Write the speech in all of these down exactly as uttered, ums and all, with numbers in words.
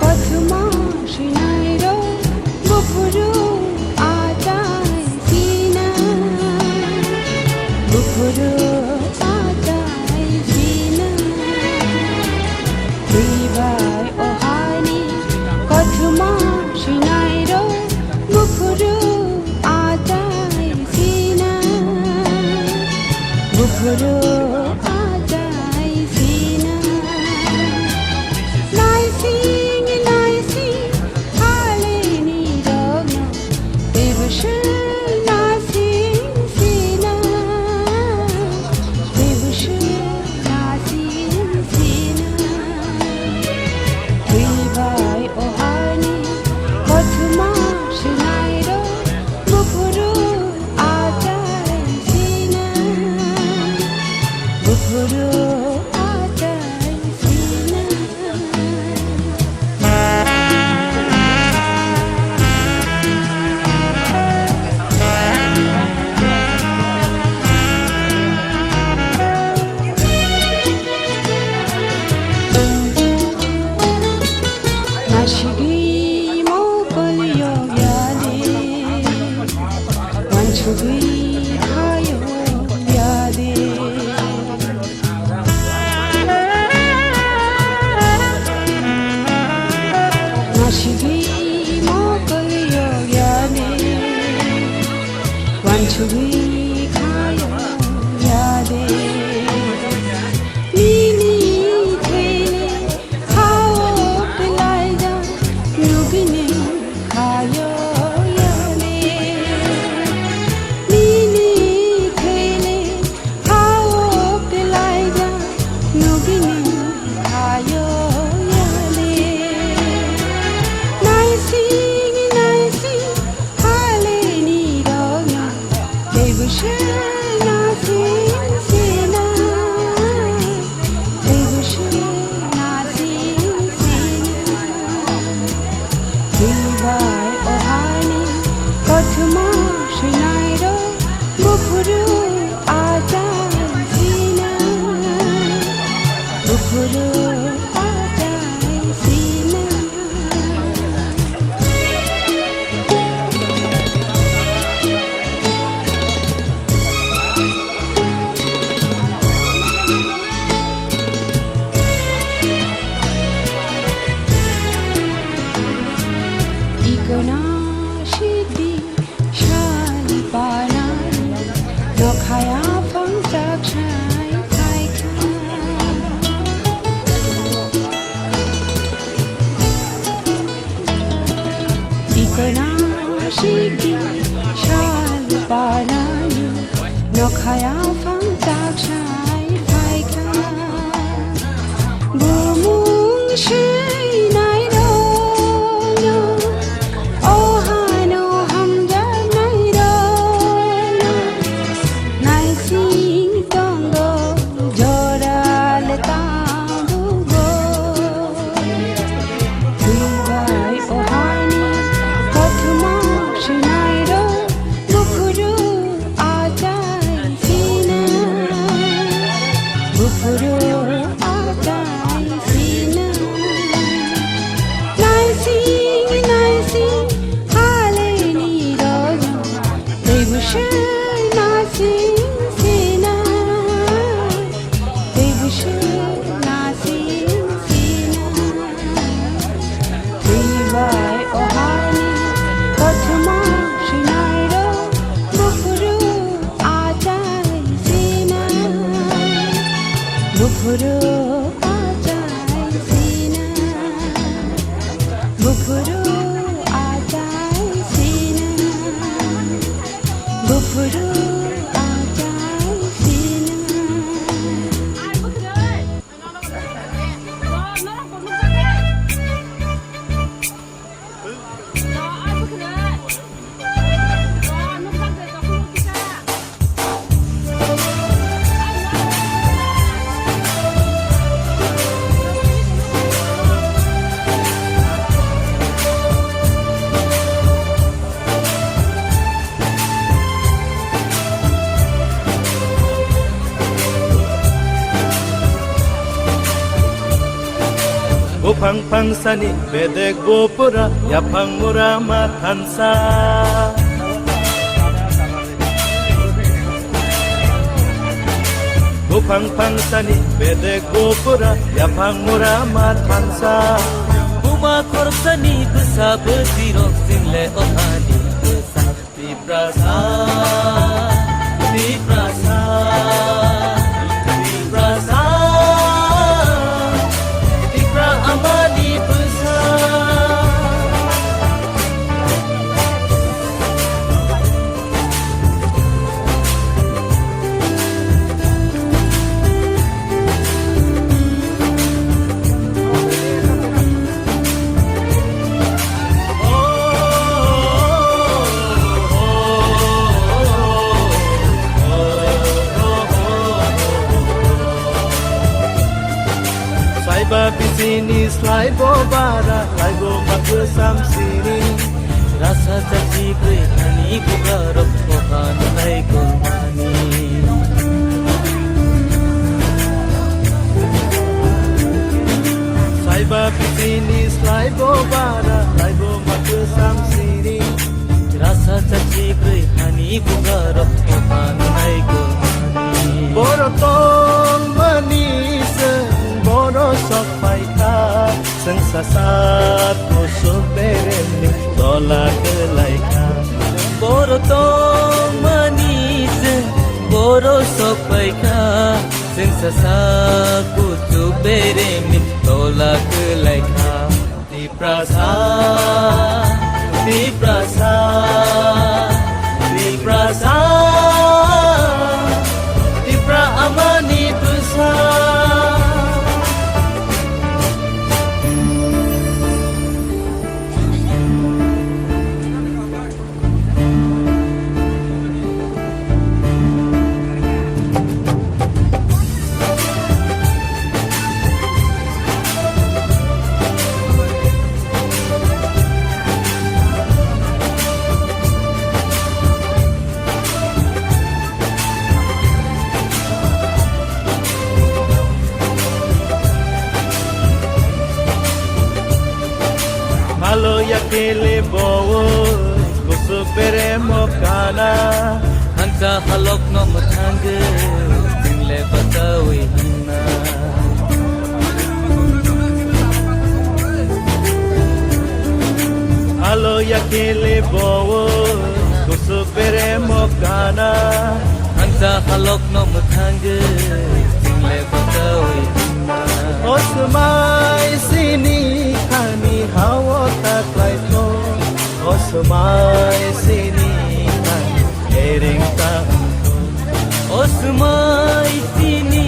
Kothoma swinairok buphuru achai sina, buphuru achai sina. Twi bai o hani kothoma swinairok buphuru achai sina, buphuru achai sina. Naising naising halini rokno teibo se naising sina, teibo se naising sina. Twi bai o hani kothoma swinairok buphuru achai sina, buphuru achai sina. Nasigwi mokol yokya de, wansugwi kha yokya de. Nasigwi mokol yokya de, wansugwi kha yokya de. Nini thele khao kwlaijak nugwini kha yokya de. Nini thele khao kwlaijak nugwini kha yokya de. Naising naising halini rokno teibo se naising sina, teibo se naising sina. Twi bai o hani kothoma swinairok buphuru achai sina, buphuru achai sina. Ikona sidi sal panai nokhaya phang chak sai phaikha. Ikona sidi sal panai nokhaya phang chak sai phaikha. Bumung swinai rokno, o hano hamjaknai rokno, naising tongo jora le tabuk bo. Twi bai o hani kothoma swinairok buphuru achai sina, buphuru achai sina. Naising naising halini rokno teibo se naising sina, teibo se naising sina. Twi bai o hani kothoma swinairok buphuru achai sina, buphuru achai sina, buphuru achai sina, buphuru achai sina. Buphang phangsani bedek bo pura yaphang mura ma thansa. Buphang phangsani bedek bo pura yaphang mura ma thansa. Buma khoroksani bwsa bwtwirok chwng le o hani bwsa. Tiprasa, Tiprasa, Tiprasa, Tipra amani bwsa. Saiba bisini slaibo bara, laibo ma kwsam sini. Rasa chachi bwrwi hani bugarok kohan lai kolmani. Saiba bisini slaibo bara, laibo ma kwsam sini. Rasa chachi bwrwi hani bugarok kohan lai kolmani. Boro tongmani se boro sok paikha, chwng sasa kusuk beremni tola kwlaikha. Boro tongmani se boro sok paikha, chwng sasa kusuk beremni tola kwlaikha. Tiprasa, Tiprasa, Tiprasa, Tipra amani bwsa. Halo ya kele bowo, kusuk bere mo kana. Hansa halok no mwthangwi, jingle bachawi hwnna. Halo ya kele bowo, kusuk bere mo kana. Hansa halok no mwthangwi, jingle bachawi hwnna. O swmai sini khani hao ta klaitho. O swmai sini khani ereng ta wngtho. O swmai sini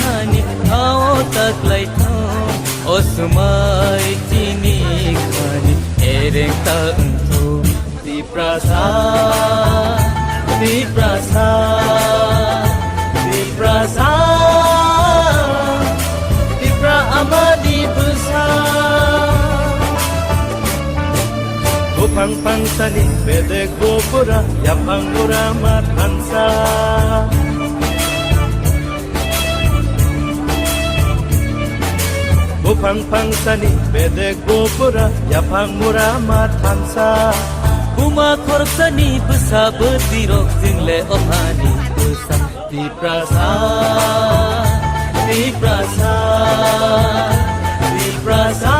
khani hao ta klaitho. O swmai sini khani ereng ta wngtho. Tiprasa, Tiprasa, Tiprasa, Tipra amani bwsa. Buphang phangsani bedek bupura, yaphang mura ma thansa. Buphang phangsani bedek bupura, yaphang mura ma thansa. Buma khoroksani bwsa bwtwirok jingle o hani bwsa. Tiprasa, Tiprasa, Tiprasa,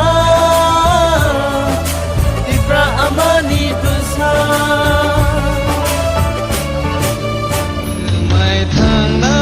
Tipra amani bwsa. Mai thangna.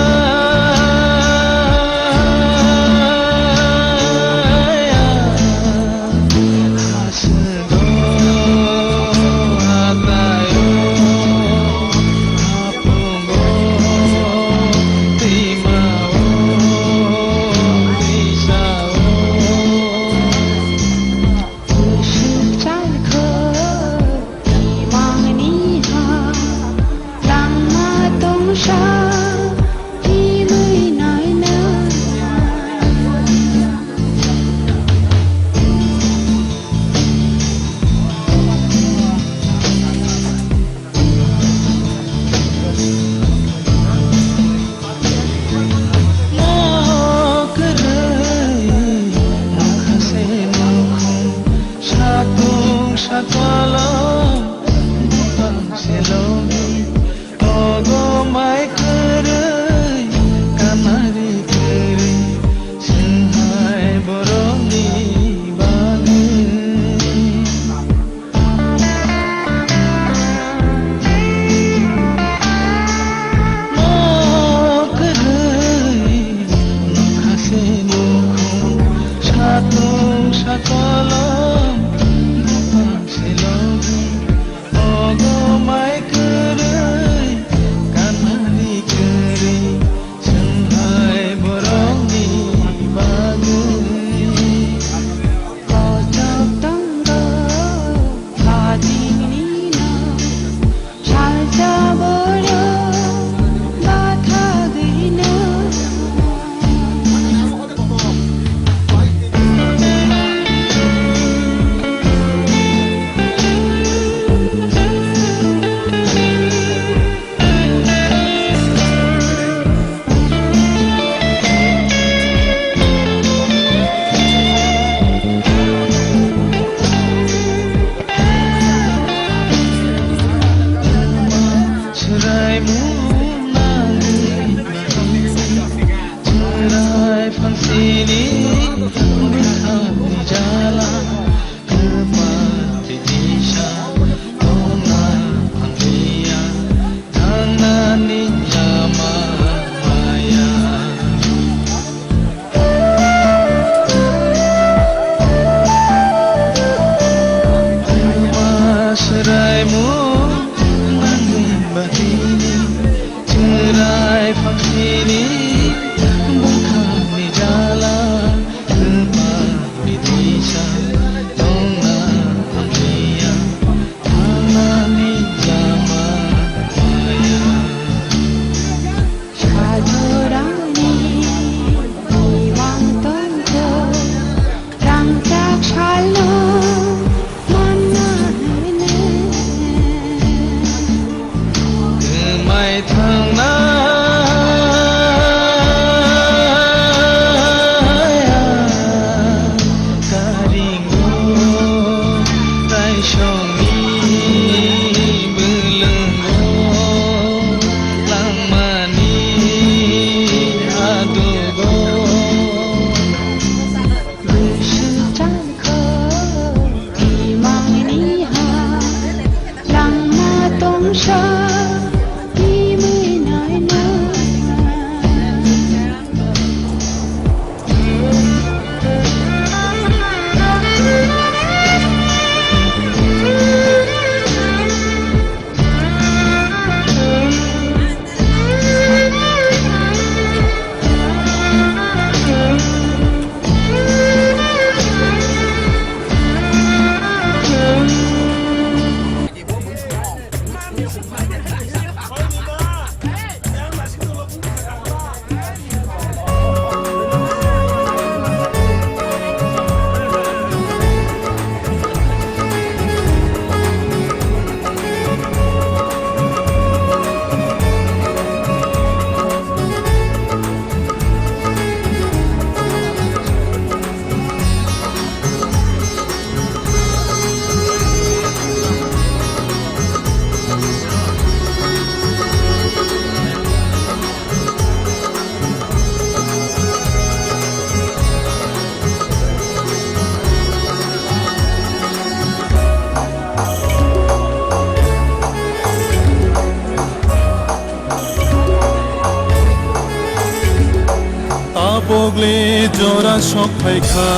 Pogli jora sok phaikha,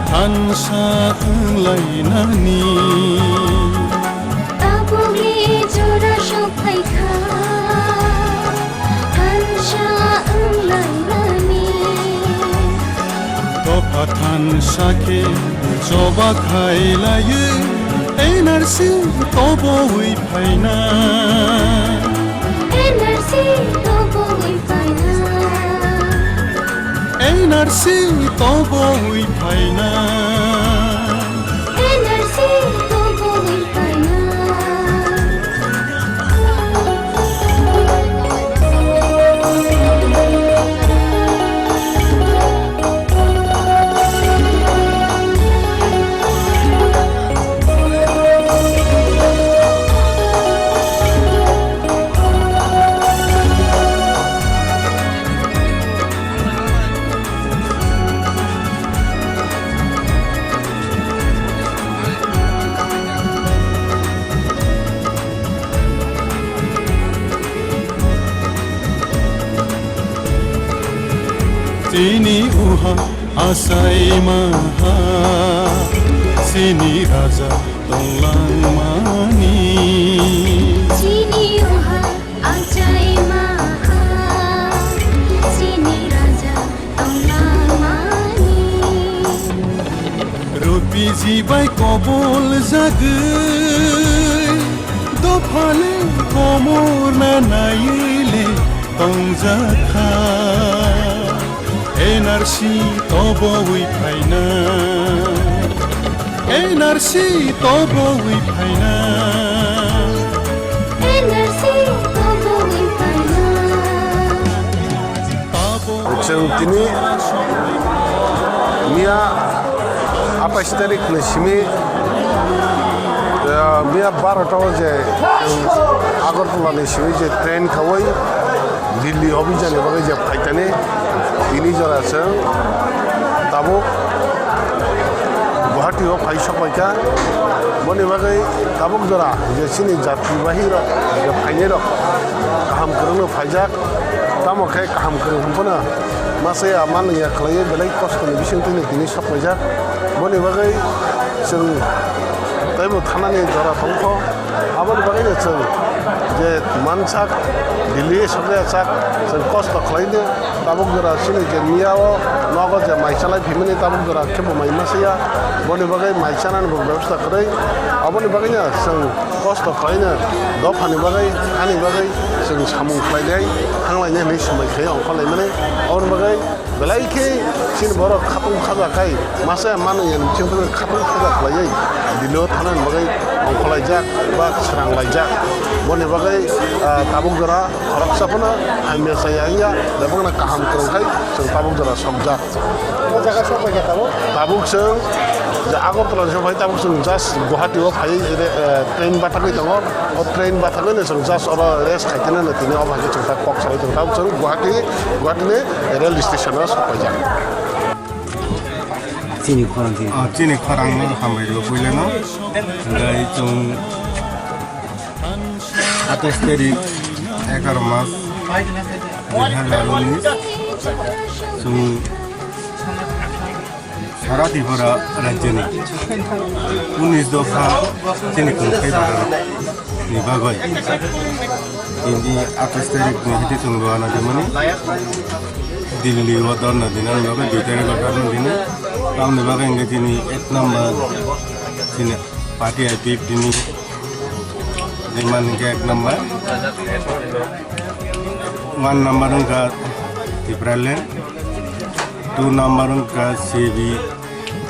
thansa wnglainani. Tabukni jora sok phaikha, thansa wnglainani. Dopha thansa khe choba khailaiwi, N R C tobowi phaina. N R C tobowi phaina. N R C tobowi phaina. N R C tobowi phaina. Chini uha achai maha, chini raja tonglang mani. Chini uha achai maha, chini raja tonglang mani. Rupiji bai kobol jagwi, dophale komor na naiwi le tongjakha. N R C tobowi phaina, N R C tobowi phaina. N R C tobowi phaina. Chwng tini miya atais tarik ni simi, eh, miya barota o je chwng Agartala ni simi je train khawi Delhi obhijan ni bagwi je phaitani, tini jora chwng tabuk Guwahati o phai sokpaikha. Boni bagwi tabuk jora je chini jatri bahi rok je phainai rok kaham kwrwngno phaijak. Tamo khe kaham kwrwng hwnphano masa ya man ya khlaiwi belai kosto ni bisingtwi tini sokpaijak. Boni bagwi chwng teibo thanani jora tongkho. Aboni bagwi no chwng je mansak Delhi sokya sak chwng kosto khlaino tabuk jora chini je miya o nogo je mai chalai phimani tabuk jora khe bo mai masa ya. Boni bagwi mai chanani bo bebosta kwrwi. Aboni bagwi no chwng kosto khlaino dophani bagwi, hani bagwi chwng samung khlainai, thanglainai hinwi swmai khlai ongkhorlaimani. Aboni bagwi belai khe chini borok khatung khaja khai masa mano yani chwng khatung khaja khlaiwi Delhi o thanani bagwi ongkhorlaijak ba sranglaijak. Boni bagwi, ah, tabuk jora khoroksa phano hamya chaya wngya, bebakno kaham kwrwng khai chwng tabuk jora sokjak. O jaga sok bai kha tabuk? Tabuk chwng je Agartala ni phai tabuk chwng just Guwahati o phai re-, eh, train bathagwi tongo. O train bathagwi no chwng just oro rest khai tini no tini o bai khe chwng ta kok salai tongo. Tabuk chwng Guwahati, Guwahati ni rail station o sok paijak. Chini khorang chini. Ah, chini khorang no hambai rw puila no. Hingkai chwng atais tarik egaroh mas dui hazar unis chwng sara Tripura rajyoni unis dopha chini khumkhai baharok ni bagwi tini atais tarik ni hiti chwng rwna dimani Delhi o dharna dinani bagwi dui tarik o dharna dini tamni bagwi hingke chini ek number chini party I P F T ni demand hingke ek number. One number wngkha Tipraland, two number wngkha C B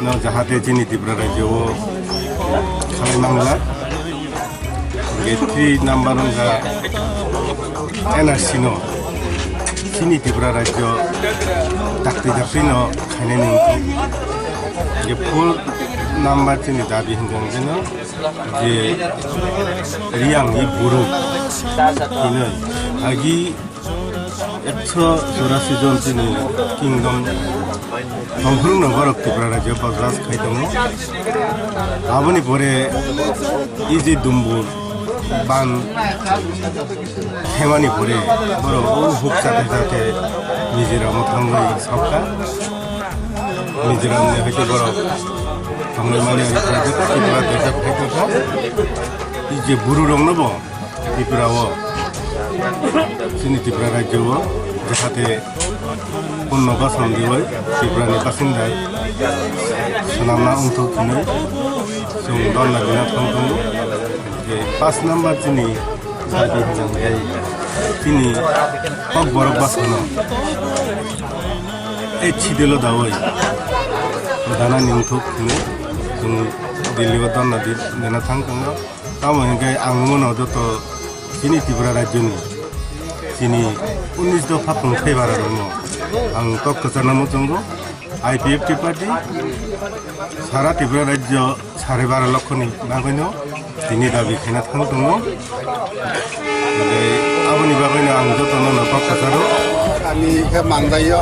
no jahate chini Tripura rajyo o khalai mangla. Hingke three number wngkha N R C no chini Tripura rajyo dakti dakti no khainani wngkha. Hingke four number chini dabi hingkha hingke no je Riyang ni borok hinoi agi ekso churasi jon chini kingdom tongphuru no borok Tripura rajyo bajraj khai tongo. Aboni pore iji dumbur ban hemani pore borok o huk chate chate Mizoram o thangwi sokha. Mizoram ni hai khe borok thangwi mani ani khlai kha, Tripura desa phai kha. I je buru rok no bo Tripura o, chini Tripura rajyo o, jahate punno basan diwi Tripura ni basinda swnamna wngthok hinwi chwng donna dina thang tongo. Je pas number chini Jadi hwnjang tei chini Kokborok bwsano ei chidelo dawi danani wngthok hwnwi chwng Delhi o donna di-, dina thang tongo. Tamo hwnkhe ang wngmano joto chini Tripura rajyoni chini unis dopha tongthai bara rokno ang kok kwcharna muchungo. I P F T party sara Tripura rajyo sare bara lokhoni bagwino tini dabi khaina thang tongo. Tei aboni bagwino ang jotono no kok kwcharo. Ani khe manjaio.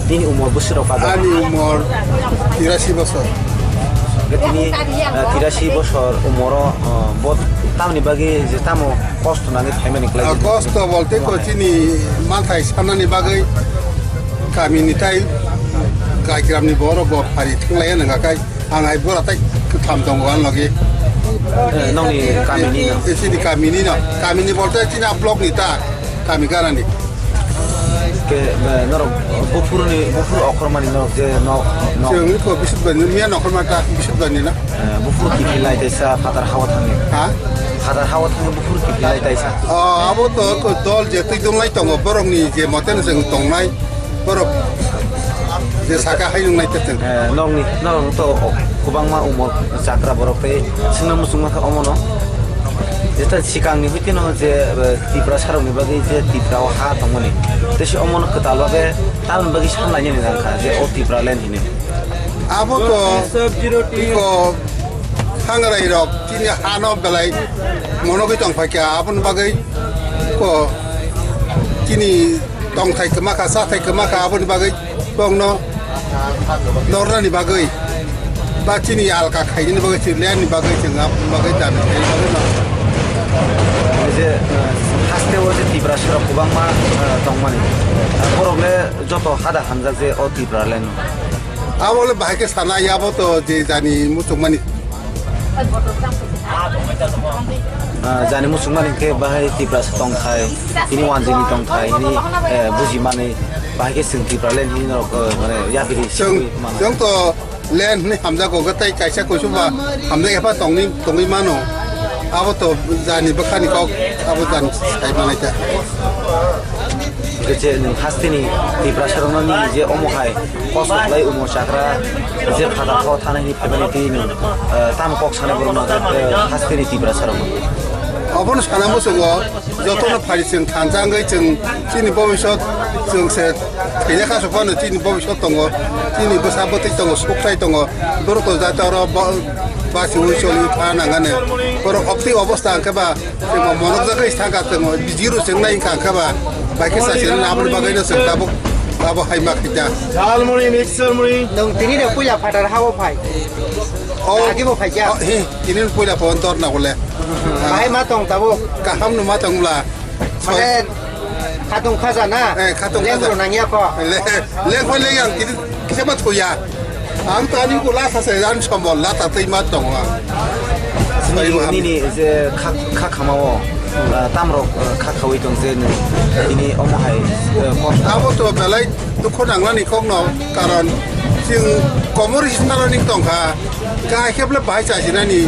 Nini umor bwswk rok kaja? Ani umor tirasi bosor. Tini, eh, tirasi bosor umoro, eh, bo tamni bagwi je tamo kosto nangwi phaimani kwlai? Ah, kosto bolte ko chini manthai sanani bagwi kamini tai gaigram ni borok bo phari thanglai nang kai. Ang hai bora tai kwtham tongo ang logi. Eh, nongni kamini no? Eh, chini kamini no. Kamini bolte chini a block ni ta, kami garani. Ke, eh, norok buphurni, buphur okhormani norok je nok, nok. Chwng ko bisut bani, miya nokhorma ta bisut bani na. Eh, buphur kiphilai teisa phatar hawa thangni. Ha? Phatar hawa thangni buphur kiphilai teisa. Oh, abo to, to dol je twi dunglai tongo, borokni je moten chwng tongnai. Borok je saka hai nung nai teteng. Eh, nokni, nok to kwbangma umor chakra borok tei swngna muchungma kha omono. Jeta sikangni hwitino je, eh, Tiprasarokni bagwi je Tipra o ha tongmani. Tei se omono kwtal babe tamoni bagwi sanlainani nang kha je o Tipraland hinwi. Abo to iko Hangrai rok chini hano belai monogwi tongphaikha, aboni bagwi ko chini tongthai kwma kha, chathai kwma kha, aboni bagwi bongno nornani bagwi ba chini alka khainani bagwi, chini land ni bagwi chwng aboni bagwi dabi khainani bagwi no. Je, eh, haste o je Tiprasarok kwbangma, eh, tongmani. Borok le joto hada hamjak je o Tipraland. Abo le bahai khe sana ya, abo to je jani muchungmani. Ah, jani muchungmani khe bahai Tiprasa tongthai, tini wanjini tongthai, hini, eh, bujimani, bahai khe chwng Tipraland hini norok, eh, mane yapiri Chwng, sigwi mano. Chwng to land hini hamjago, tei kaisa kuchuk ba hamjak epha tongwi, tongwi mano. Abo to jani bwkhani kok, abo jani sai manai ta. Hingke je nwng hasteni Tiprasarokno nini je omo hai kosto khlai omo chakra je phataro thana hini phaimani tei nwng, eh, tamo kok sanai borokno, eh, hasteni Tiprasarokno. Obono sana muchungo jotono phari chwng thansa wngwi chwng chini bobisot chwng se thwina kaso phano chini bobisot tongo, chini bwsa bwtwi tongo, sukthai tongo, borok to jate oro bo-, basiwi choliwi tha nangani. Borok oktwi obosta hwnkhe ba Chwngbo monok jagwi thangkha, chwngbo bijiro chwng nai wngkha khe ba, bai khe sachirwkna aboni bagwino chwng tabuk abo hai ma khaida. Jhalmuri, mixture muri. Nwng tini de puila phatar hao phai. O, agi bo phai kya? O, he, tini puila phone dor na gole. Bahai ma tong tabuk. Kaham no ma tong bla. Mane, khatung khaja na? Eh, khatung khaja. Lengro nangya ko? Le, leng phai leng yang tini kisa ma thoya. Ang tani ko lasa se ran sombo lata tei ma tongo ang. Nini, nini je kha, kha khamao, ah, tamrok, ah, kha khawi tong je nini, nini omo hai, eh, kosto. Abo to belai dukho nangnani kokno, karon chwng komor hisnarani tongkha, kahai kheble bahai chajinani,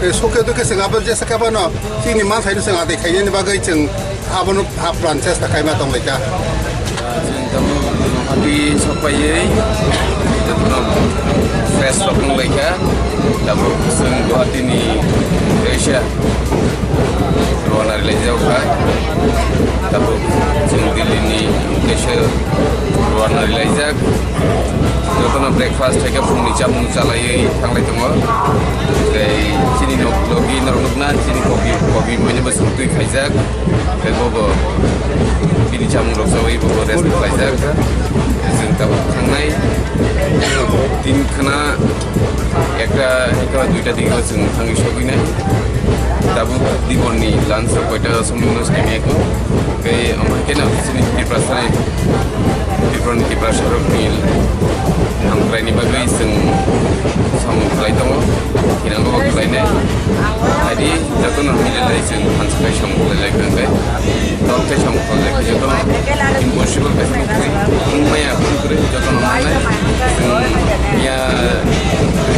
eh, sokhe dukhe chwng abo jesa khe bono chini manthaino chwng adai khainani bagwi chwng abono hapran chesta khaima tonglaikha. Chwng tamo Guwahati sokpaiwi, jotono fresh rok wnglaikha. Tabuk chwng Guwahati ni kaisa rwna rilaijak kha. Tabuk chwng Delhi ni kaisa rwna rilaijak. Jotono breakfast hai khe phungni chamung chalaiwi thanglai tongo. Tei chini nok logi norok nukna chini kopi, kopi mane bwswk twi khaijak. Tei bobo bini chamung rok chawi bobo rest khlaijak. Chwng tabuk thangnai tin khna ekta, ekta duita digi o chwng thangwi sogwi nai. Tabuk diborni lunch rok koita somoi no saimaya kho. Tei omo hai kheno chini Tiprasani, Tiprani Tiprasa rokni hamkraini bagwi chwng samung khlai tongo. Kinango bo khlainai. Adi jotono mililai chwng thansa khai samung khlailai kha hwnkhe. Tok tei samung khlailai kha jotono impossible khe wngmaya wngkwrwi jotono mannai. Chwng ya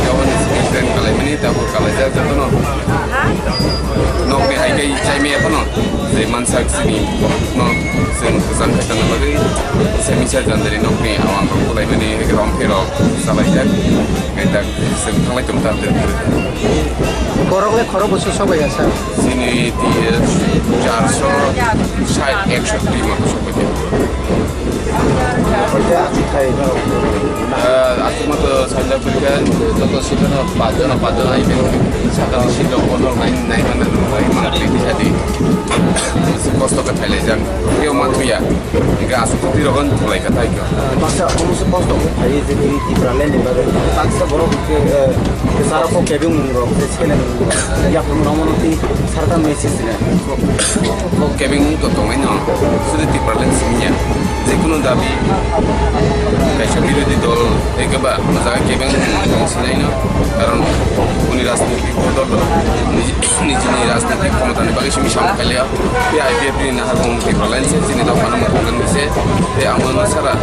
gabon train kalaimani tabuk kalaijak jotono. Nokni hai khe chaimaya phano je mansak chini no chwng kwchang khe tongna bagwi semisa jandari nokni awang rok kulaimani rom pherok chalaijak. Kaitak chwng thanglai tong ta. Borok le khoro bwswk sobai ya sir? Chini tiye charso sait ekso twi moto sobai. Aswk moto sanjak phaikha, joto seat-o no pachjon, pachjon aibe, sakani seat-o bodol nai, nai mano, nai mano, twi twi sadi. Kosto khe thailaijak, tei o manthuya, hingke aswk twi rogo thulaikha thaikha. Baksa omo se kosto khe phai je twi Tipraland ni bagwi, baksa borok hingke, eh, sara kok kebeng mung rok, je sele mung rok, yapung rok mono twi sarta message rok. Kok kebeng mung to tongnai no, sudu Tipraland simi ya. Jekunu dabi kaisa birodhi dol tei khe ba o jaga kebeng tong sinai no, karon boni rajnitik dol niji, nijini rajnitik khomotani bagwi simi samung khailiya. Tei I P F T ni naharmung Tipraland se chini dophano mwthangna se tei amo no sara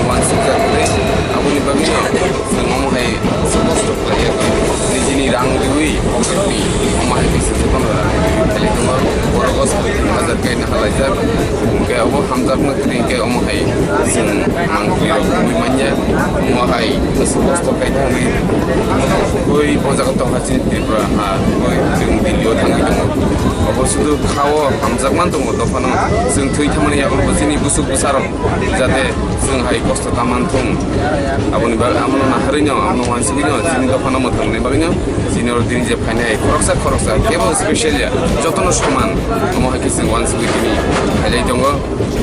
uansukjak tei aboni bagwi no chwng omo hai kosto khlaiya nijini rang riwi pocket ni omo hai khe se jotono rang riwi khlai tongo borok o sari hazar khe nahalaijak hwnkhe obo hamjakma kwrwi hwnkhe omo hai chwng mangpili rok wngwi manya omo hai kosto khai thangwi tei bo jaga tongkha chini Tripura ha tei chwng Delhi o thangwi tongo obo sudu kha o hamjakma tongo dophano chwng thwi thangmani yago bo chini bwswk bwsarok jate chwng hai kosto ta manthung aboni bagwi amono naharwi no amono uansugwi no chini dophano mwthangni bagwi no. Chini oro tini je phainai khoroksa khoroksa kebo special ya, jotono soman. Omo hai khe chwng uansugwi tini phailai tongo.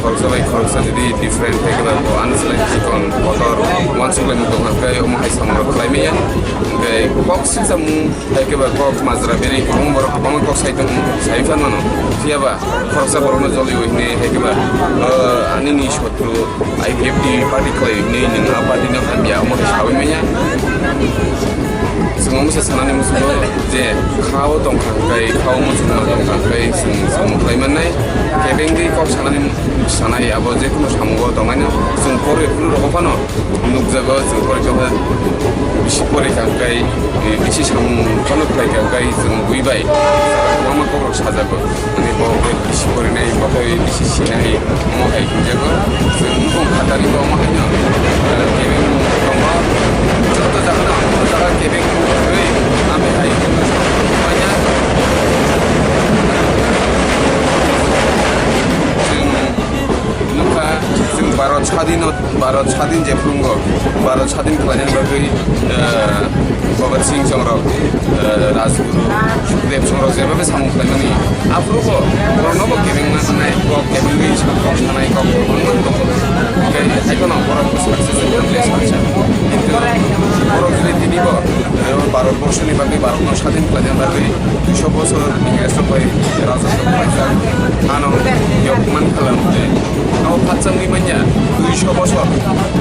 Khoroksa bai khoroksa jodi different khe kebo bo ano slai chikon kotor uansuglai mung tongkha, hwnkhe omo hai samung rok khlai manya. Hwnkhe kok singsa mung hai kebo kok majra beri kwbangma borok kwbangma kok sai tong, sai phan mano. Phiya ba khoroksa borokno joliui hwnwi hai kebo, o, ani ni sotru. I P F T party khlai nini nwng a party no hamya omo khe saui manya. Chwng omo se sanani muchungo je kha o tongkha hwnkhe, kha o muchungma tongkha hwnkhe chwng samung khlai mannai. Kebengwi kok sanani sanai abo jekunu samungo tongnaino chwng pore phuru rogo phano nukjago, chwng pore khe bisi pore kha hwnkhe, bisi samung phano khlai kha hwnkhe chwng bui bai kwbangma kokrok sajago. Ani bo bisi porinai, bo khe bisi sinai, omo hai hwnjago. Chwng nukhung phatari bo omo haino, eh, kebeng tongo. Joto jaga no, joto jaga kebeng tongwi, ami hai manya. Chwng nukha, chwng Bharat sadino, Bharat sadin je phungo, Bharat sadin khlaina bagwi, eh, Bhagat Singh songrok, eh, Rajguru, Sukhdev songrok jeba bai samung khlaimani. Aphuru bo borokno bo kebengma sanai, kok kebengwi kok sanai, kok kebengma tongo. Hingke haikheno borok bo success wngkha hwnwi sakha. Kintu borok jodi tini bo, eh, Bharat borshoni bagwi, Bharatno sadin khlaina bagwi duiso bosor Ingresrok bai rajotw khlaijak, ano yok man khalam hwnwi. Abo phatsa wngwi manya, duiso bosor,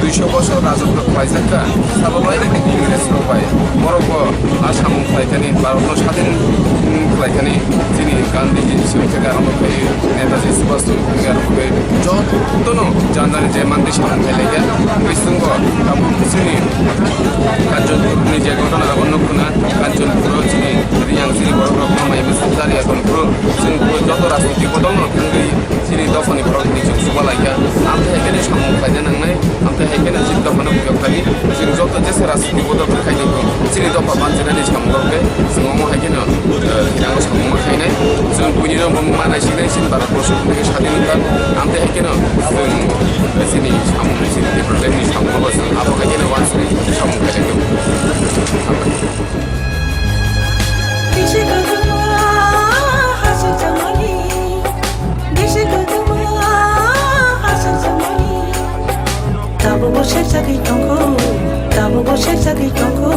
duiso bosor rajotw khlaijak kha, sabo bai Ingresrok bai. Borok bo a samung khlaikani, Bharatno sadin, mm, khlaikani, chini Gandhiji ni simi khe arombo khai, Netaji Subhash Chandra Bose ni arombo khai, jotono janjani je manwi samung khlailaikha, bisingo abo chini Kanchanpur ni je ghotona abo nukhuna, Kanchanpur o chini Riyang chini borok rok hambai bwswk chari akhon phuru chwng joto rajniti bodol no thangwi chini dophani borok ni chwng chubalaikha. Amtwi hai khe samung khlaina nangnai, amtwi hai khe chini dophano phiyok thani chwng joto jesa rajniti bodol khe khaidi chini dopha banchina ni samung rok khe chwng omo hai kheno, eh, thango samung ma khainai. Chwng buini rok bo ma naisinai chini Bharat borso theke sadin wngkha. Amtwi hai kheno chwng chini samung chini Tiprasa ni samung bo chwng abo hai kheno wansugwi samung khainai. Bisi kwbangma hachal chamani, bisi kwbangma hachal chamani. Tabukbo serjagwi tongo, tabukbo serjagwi tongo.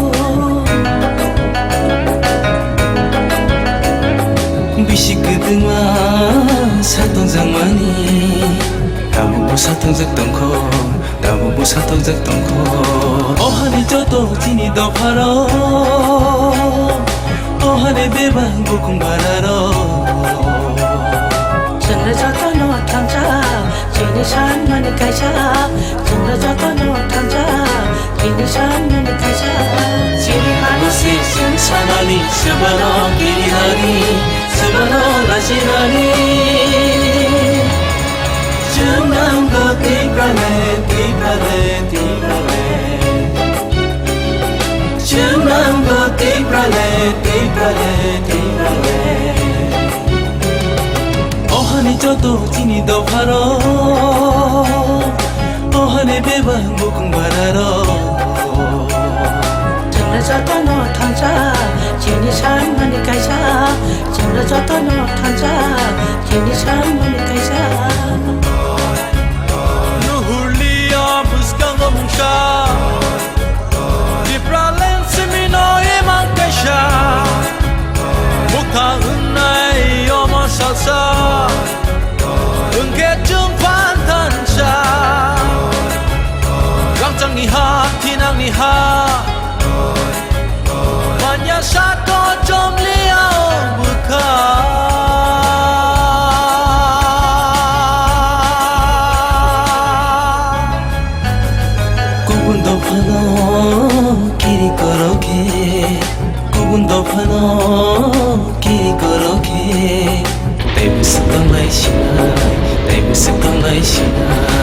Kwtwma sathokjakmani, tabukbo sathokjak tongkho, tabukbo sathokjak tongkho. O hani joto chini dopharok, o hani bebak bukung bararok. Chwngno jotono thansa, chini sanmani kaisa. Chwngno jotono thansa, chini sanmani kaisa. Chini hano se chwng sanani, swbano kirinani, swbano lajinani. Chwng nango Tiprale, Tiprale, Tiprale. Chwng nango Tiprale, Tiprale, Tiprale. O hani joto chini dopharok, o hani bebak bukung bararok. Chwngno jotono thansa, chini sanmani kaisa. Chwngno jotono thansa, chini sanmani kaisa. Nuhurlia bwskango mungsa. Tipraland simino imang kaisa, bukha wngnai omo salsa, wngkhe chwng phan thansa. Rangchakni ha, thinangni ha, manya sato chomliya o bwkha. Kubun dophano kiri korokhe, kubun dophano kiri korokhe. Tei bwswk tonglai sinai, tei bwswk tonglai sinai.